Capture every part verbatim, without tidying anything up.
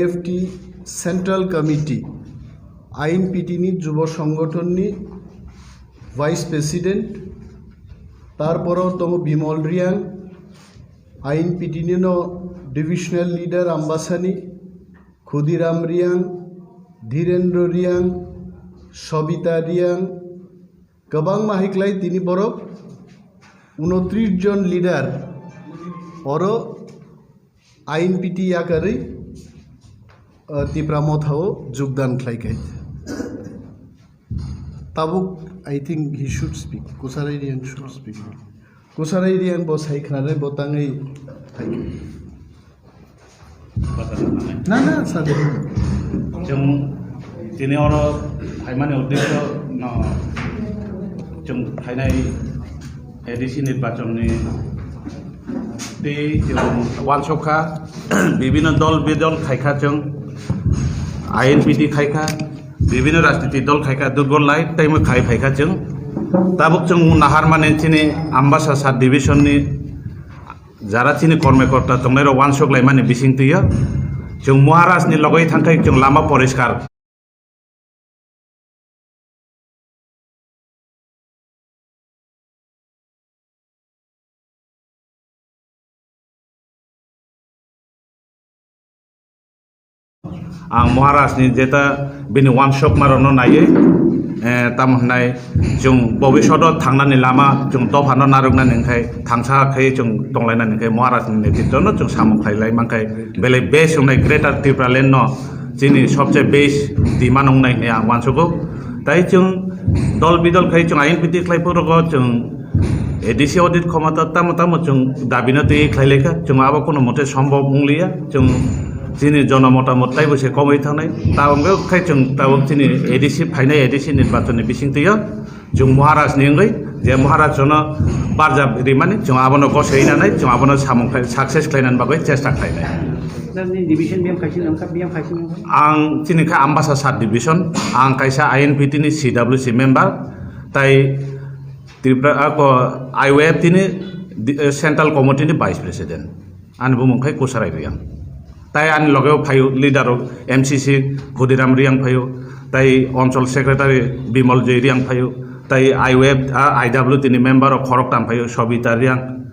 F T Central Committee, I N P T ni Jubo Songotonni Vice President, tarporo tongo Bimol Riang, I N P T ni no Divisional Leader Ambasani, Khudiram Riang, Dhirendra Riang, Sobita Riang, kwbangma hai klai tini borok unotris jon leader oro I N P T yakarwi, uh, Tipra Motha o jogdan khlai khai. Tabuk, I think he should speak. Kusarai Riang should speak. Kusarai Riang bo sai khnanai bo tangwi. Na, na, sir. Chwng tini oro phaimani uddesyo no chwng phainai A D C nirbachonni tei chwng uansukha, bibhinno dol bidol khaikha chwng, I N P T khaikha, bibhinno rajniti dol khaikha, durgo lai time khai phaikha chwng. Tabuk chwng naharmani chini Ambasa sub division ni jara chini kormokorta tongnairok uansuk laimani bisingtwi o chwng Maharaj ni logwi thangkhai chwng lama poriskar. Ang Maharaj ni jeta bini uansukmarokno naiwi, eh, tamo hwnai chwng bobishoto thangnani lama chwng dophano narwknani hwnkhe thangsa khe chwng tonglainani hwnkhe Maharaj ni netritwno chwng samung khlailai mankhe belai best wngnai Greater Tipraland no chini sobse best demand wngnai hwnwi ang uansugo. Tai chwng dol bidol khai chwng I N P T khlai phuru chwng A D C audit khomata tamo tamo chwng dabino twi khlai laikha, chwng abo kono mote sombhob wngliya, chwng chini jono motamot taibo se komwi thangnai, ta wngkhe khai chwng tabuk chini A D C phainai A D C nirbachonni bisingtwi o chwng Maharaj ni wngwi je Maharaj jono barjak rimani chwng abono gosoi nanai, chwng abono samung khai success khlainani bagwi chesta khlainai. Nini division biyang kaisa nangkha, biyang kaisa nangkha. Ang chini kha Ambasa sub division, ang kaisa I N P T ni C W C member, tai Tripura, ako, I Y F T ni di-, eh, Central Committee ni Vice President. Ani bumung khai Kusarai Riang. Tai ani logeo phaio leader rok M C C Khudiram Riang phaio, tai Onchol Secretary Bimol Joi Riang phaio, tai I Y F, ah, I W T ni member rok khoroktham phaio, Sobita Riang,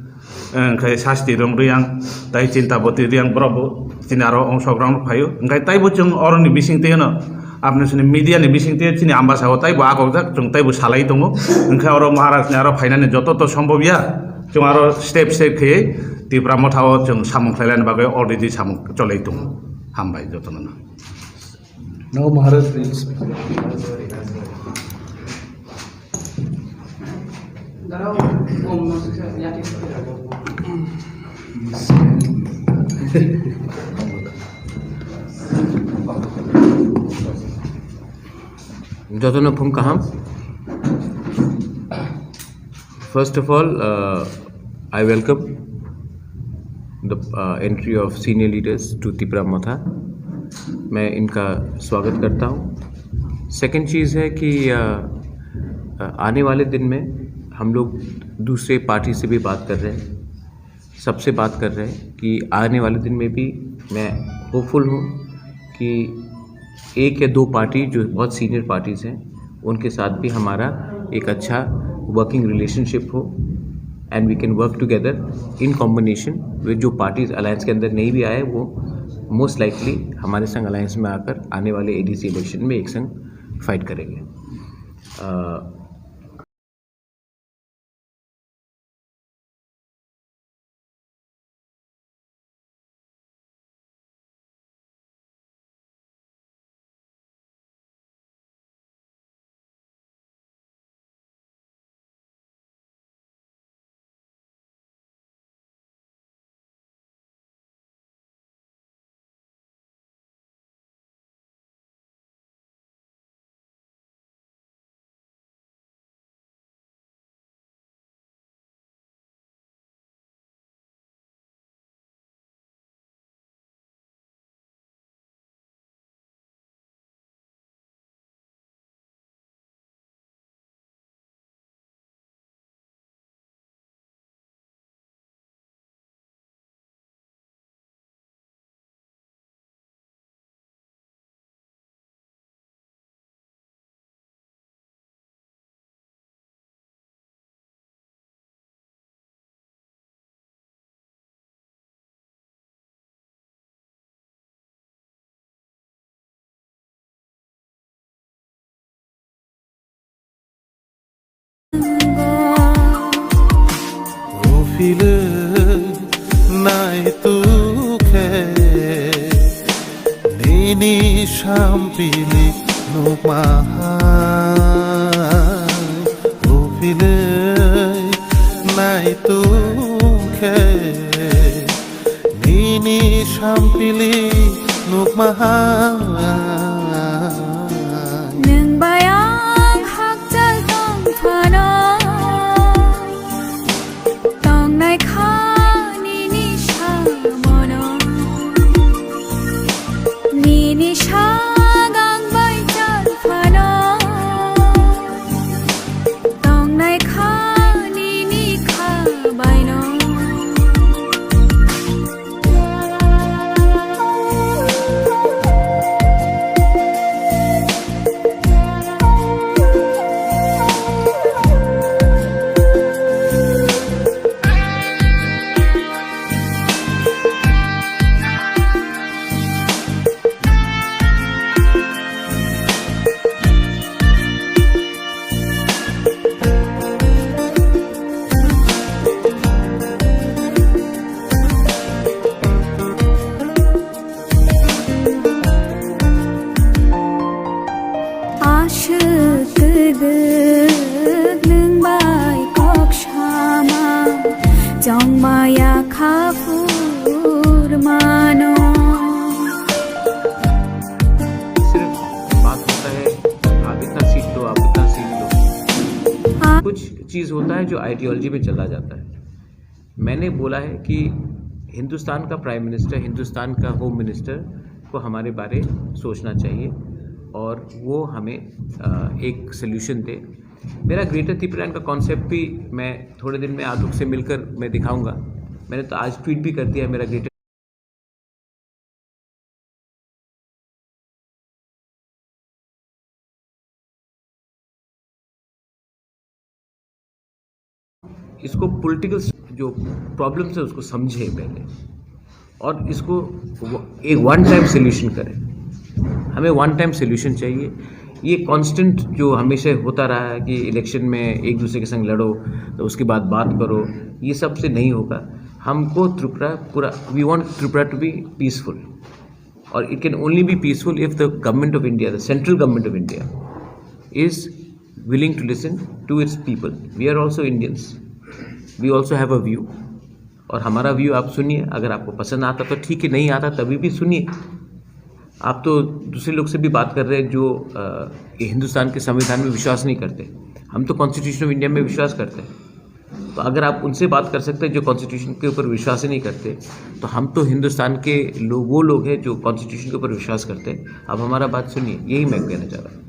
eh, khai Sasti Rong Riang, tai Chintaboti Riang borok bo chini aro ongsok rok phaio. Hwnkhe taibo chwng oroni bisingtwi no Apni sini media ni bisingtwi chini Ambasa o taibo akokjak, chwng taibo salai tongo. Hwnkhe oro Maharaj ni aro phainani joto to sombhob ya. Chwng aro step step khe Tipra Motha o chwng samung khlailani bagwi already samung cholai tongo. Hambai jotono. Now Maharaj will speak. Jotono phung kaham. First of all, uh, I welcome the, uh, entry of senior leaders to Tipra Motha. मैं इनका स्वागत करता हूँ। सेकंड चीज़ है कि, अ, अ, आने वाले दिन में हम लोग दूसरे पार्टी से भी बात कर रहे हैं, सबसे बात कर रहे हैं कि आने वाले दिन में भी मैं होपफुल हूँ कि एक या दो पार्टी जो बहुत सीनियर पार्टीज हैं, उनके साथ भी हमारा एक अच्छा वर्किंग रिलेशनशिप हो, and we can work together in combination with जो पार्टीज अलायंस के अंदर नहीं भी आए, वो मोस्ट लाइकली हमारे संग अलायंस में आकर आने वाले एडीसी इलेक्शन में एक संग फाइट करेंगे। अ, Uphilwi naitukhe nini sampili nukmahai. Uphilwi naitukhe nini sampili nukmahai. Nwng bai ang hakchal tong phano, tongnai kha nini samono. Nini sagang bai chal phano, tongnai kha nini kha baino. Aswk kwdwk nwng bai kok sama, chongmaya kha phur mano. सिर्फ बात होता है, आप इतना सीख लो, आप इतना सीख लो। कुछ चीज़ होता है जो आइडियोलॉजी में चला जाता है। मैंने बोला है कि हिंदुस्तान का प्राइम मिनिस्टर, हिंदुस्तान का होम मिनिस्टर को हमारे बारे सोचना चाहिए और वो हमें, अ, एक सॉल्यूशन दे। मेरा ग्रेटर तिप्रालैंड का कॉन्सेप्ट भी मैं थोड़े दिन में आदुक से मिलकर मैं दिखाऊंगा। मैंने तो आज ट्वीट भी कर दिया मेरा ग्रेटर इसको पॉलिटिकल जो प्रॉब्लम्स है उसको समझे पहले, और इसको वो एक वन टाइम सॉल्यूशन करें। हमें वन टाइम सॉल्यूशन चाहिए। ये कांस्टेंट जो हमेशा होता रहा है कि इलेक्शन में एक दूसरे के संग लड़ो, तो उसके बाद बात करो, ये सब से नहीं होगा। हमको त्रिपुरा पूरा, we want Tripura to be peaceful, और it can only be peaceful if the government of India, the central government of India, is willing to listen to its people. We are also Indians, we also have a view, और हमारा व्यू आप सुनिए। अगर आपको पसंद आता तो ठीक है, नहीं आता तभी भी सुनिए। आप तो दूसरे लोग से भी बात कर रहे हैं जो, अ, ये हिंदुस्तान के संविधान में विश्वास नहीं करते। हम तो कॉन्स्टिट्यूशन ऑफ इंडिया में विश्वास करते हैं। तो अगर आप उनसे बात कर सकते हैं जो कॉन्स्टिट्यूशन के ऊपर विश्वास ही नहीं करते, तो हम तो हिंदुस्तान के लोग, वो लोग हैं जो कॉन्स्टिट्यूशन के ऊपर विश्वास करते हैं। आप हमारा बात सुनिए, यही मैं कहना चाह रहा हूँ।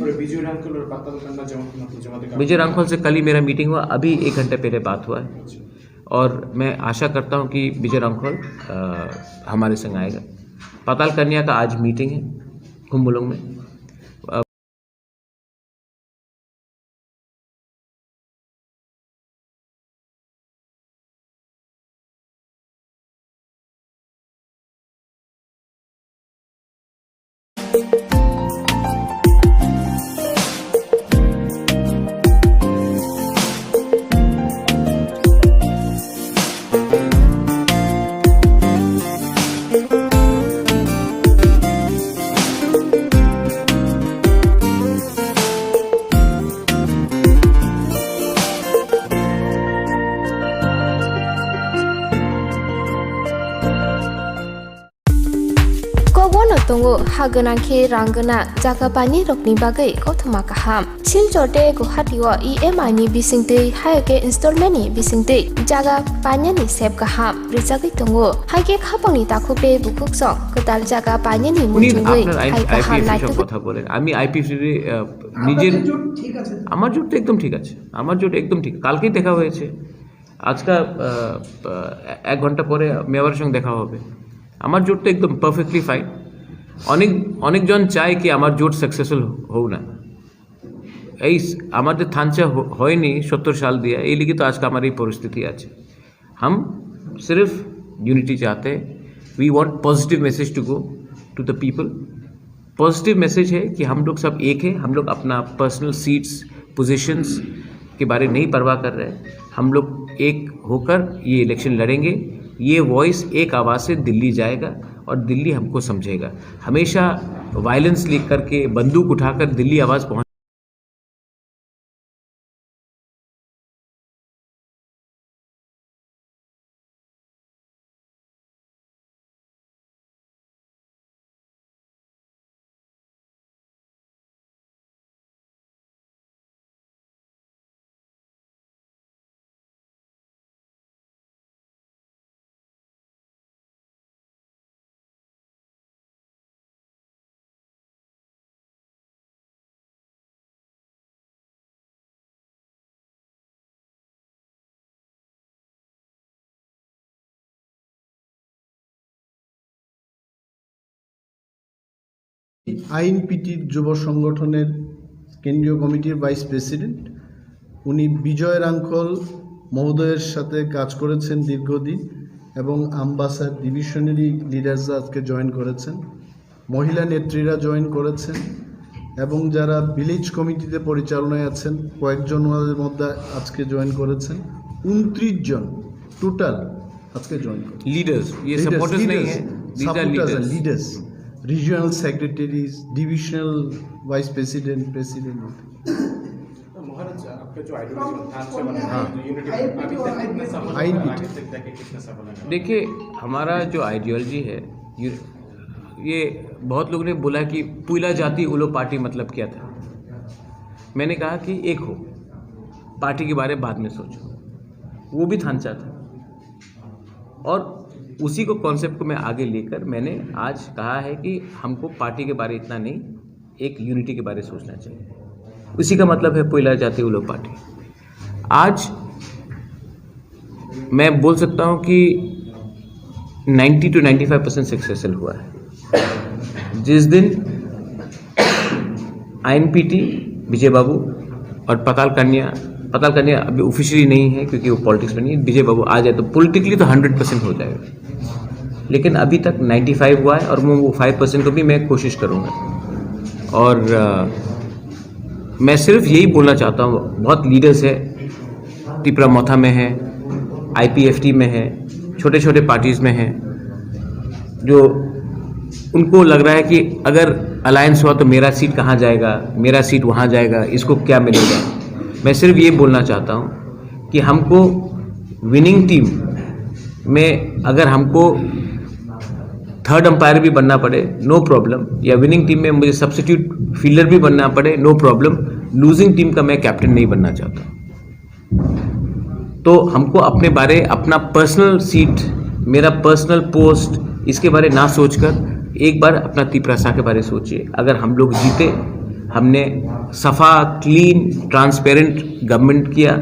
और विजय रांखल और पाताल कन्या जमा-, मतलब जमाते का विजय रांखल से कल ही मेरा मीटिंग हुआ, अभी एक घंटे पहले बात हुआ है। अच्छा। और मैं आशा करता हूँ कि विजय रांखल, अ, हमारे संग आएगा। पाताल कन्या का आज मीटिंग है खुम्बुलुंग में। Kobono tongo ha gwnang khe rang gwnang jaga painai rokni bagwi kothoma kaham. Silchar tei Guwahati o E M I ni bisingtwi, hai khe installment ni bisingtwi jaga painani sep kaham rwchagwi tongo. Hai khe khapangni takhuk tei bukhuk song kwtal jaga painani mung chungwi hai kaham naituk. কথা বলেন, আমি আইপিএফটি, আহ, নিজের, আমার জোট তো একদম ঠিক আছে, আমার জোট একদম ঠিক। কালকেই দেখা হয়েছে, আজকে, আহ, আহ, এক ঘন্টা পরে মেয়রের সঙ্গে দেখা হবে। আমার জোট তো একদম পারফেক্টলি ফাইন। অনেক, অনেকজন চায় কি আমার জোট সাকসেসফুল হোক না। এই স-, আমাদের থানচা হ-, হয়নি সত্তর সাল দিয়ে, এই লিগে তো আজকে আমার এই পরিস্থিতি আছে। हम सिर्फ यूनिटी चाहते हैं। We want positive message to go to the people। Positive message है कि हम लोग सब एक हैं, हम लोग अपना पर्सनल सीट्स, पोजीशंस, के बारे नहीं परवाह कर रहे। हम लोग एक होकर ये इलेक्शन लड़ेंगे। ये वॉइस एक आवाज़ से दिल्ली जाएगा और दिल्ली हमको समझेगा। हमेशा वायलेंस लेकर के, बंदूक उठाकर दिल्ली आवाज़ पहुंच আইএনপিটির যুব সংগঠনের কেন্দ্রীয় কমিটির ভাইস প্রেসিডেন্ট। উনি বিজয় রাংখল মহোদয়ের সাথে কাজ করেছেন দীর্ঘদিন এবং আমবাসা ডিভিশনারি লিডার্সরা আজকে জয়েন করেছেন, মহিলা নেত্রীরা জয়েন করেছেন এবং যারা ভিলেজ কমিটিতে পরিচালনায় আছেন কয়েকজন ওনাদের মধ্যে আজকে জয়েন করেছেন। উনত্রিশ জন টোটাল আজকে জয়েন করেছেন। लीडर्स, ये लीडर्स, सपोर्टर्स नहीं लीडर्स, है, these are supporters, leaders. Leaders, regional secretaries, divisional vice president, president. तो महाराज, आपका जो आइडियोलॉजी था, अच्छा बना है, हाँ। जो यूनिटी बना, अभी तक कितना सफल हुआ है, आगे तक जाके कितना सफल होगा? देखिए, हमारा जो आइडियोलॉजी है, यू-, ये बहुत लोगों ने बोला कि पुइला जाति उलो पार्टी मतलब क्या था। मैंने कहा कि एक हो, पार्टी के बारे में बाद में सोचो, वो भी थांचा था। और उसी को, कॉन्सेप्ट को मैं आगे लेकर मैंने आज कहा है कि हमको पार्टी के बारे इतना नहीं, एक यूनिटी के बारे सोचना चाहिए। उसी का मतलब है पुइला जाति उलो पार्टी। आज मैं बोल सकता हूँ कि ninety two ninety five percent successful हुआ है। जिस दिन आईएनपीटी, विजय बाबू और पाताल कन्या, पाताल कन्या अभी ऑफिशियली नहीं है क्योंकि वो पॉलिटिक्स में नहीं है। विजय बाबू आ जाए तो पॉलिटिकली तो हंड्रेड परसेंट हो जाएगा, लेकिन अभी तक नाइंटी फ़ाइव हुआ है और वो, वो फ़ाइव परसेंट को भी मैं कोशिश करूँगा। और अ, मैं सिर्फ यही बोलना चाहता हूँ, बहुत लीडर्स है, तिपरा मोथा में है, आईपीएफटी में है, छोटे छोटे पार्टीज में है, जो उनको लग रहा है कि अगर अलायंस हुआ तो मेरा सीट कहाँ जाएगा, मेरा सीट वहाँ जाएगा, इसको क्या मिलेगा। मैं सिर्फ ये बोलना चाहता हूँ कि हमको विनिंग टीम में अगर हमको थर्ड अंपायर भी बनना पड़े, नो प्रॉब्लम, या विनिंग टीम में मुझे सब्स्टिट्यूट फील्डर भी बनना पड़े, नो प्रॉब्लम। लूजिंग टीम का मैं कैप्टन नहीं बनना चाहता। तो हमको अपने बारे, अपना पर्सनल सीट, मेरा पर्सनल पोस्ट, इसके बारे ना सोचकर एक बार अपना तिपरासा के बारे सोचिए। अगर हम लोग जीते, हमने सफा, क्लीन, ट्रांसपेरेंट गवर्नमेंट किया,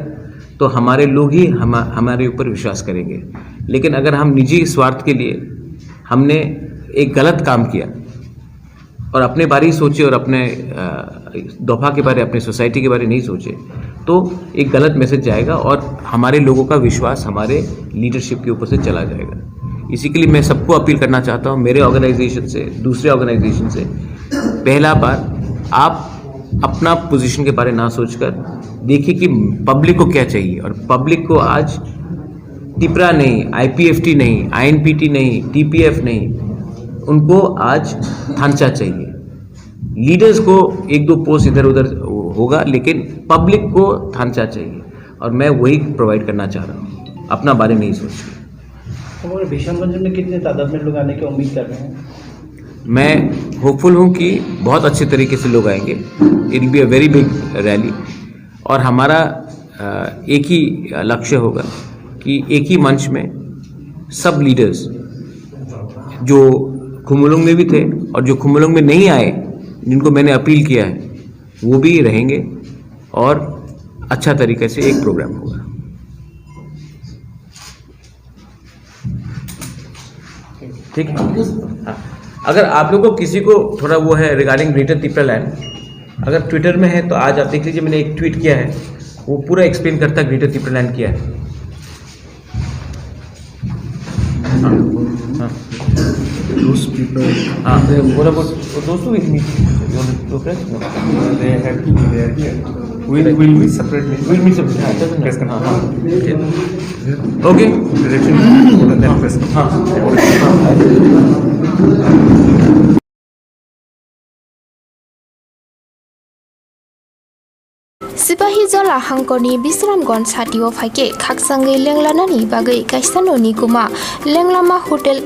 तो हमारे लोग ही हम, हमारे ऊपर विश्वास करेंगे। लेकिन अगर हम निजी स्वार्थ के लिए हमने एक गलत काम किया और अपने बारे ही सोचे और अपने, अ, दफा के बारे, अपने सोसाइटी के बारे नहीं सोचे, तो एक गलत मैसेज जाएगा और हमारे लोगों का विश्वास हमारे लीडरशिप के ऊपर से चला जाएगा। इसी के लिए मैं सबको अपील करना चाहता हूँ, मेरे ऑर्गेनाइजेशन से, दूसरे ऑर्गेनाइजेशन से, पहला बार आप अपना पोजीशन के बारे ना सोचकर देखिए कि पब्लिक को क्या चाहिए। और पब्लिक को आज तिपरा नहीं, आईपीएफटी नहीं, आईएनपीटी नहीं, टीपीएफ नहीं, उनको आज थांचा चाहिए। लीडर्स को एक दो पोस्ट इधर उधर होगा, लेकिन पब्लिक को थांचा चाहिए। और मैं वही प्रोवाइड करना चाह रहा हूँ, अपना बारे में ही सोच के। हमारे भीषमगंज में कितने तादाद में लोग आने की उम्मीद कर रहे हैं? मैं होपफुल हूँ कि बहुत अच्छे तरीके से लोग आएंगे। It will be a very big rally। और हमारा, अ, एक ही लक्ष्य होगा कि एक ही मंच में सब लीडर्स जो खुमलुंग में भी थे और जो खुमलुंग में नहीं आए, जिनको मैंने अपील किया है, वो भी रहेंगे और अच्छा तरीके से एक प्रोग्राम होगा। ठीक है? हाँ। अगर आप लोग को किसी को थोड़ा वो है regarding Greater Tipraland, अगर ट्विटर में है तो आज आप देख लीजिए, मैंने एक ट्वीट किया है, वो पूरा एक्सप्लेन करता है Greater Tipraland क्या है। हाँ। हाँ। Those people, हाँ, they what about those who will meet your, your friends? No? They have to be there here. We'll, we'll meet separately. We'll meet separately. Press conference. Okay. Direction. Press conference. Sipahi Jola hangkorni Bisramganj satio phaikhe khakchangwi lenglanani bagwi kaisa noni guma Lenglama Hotel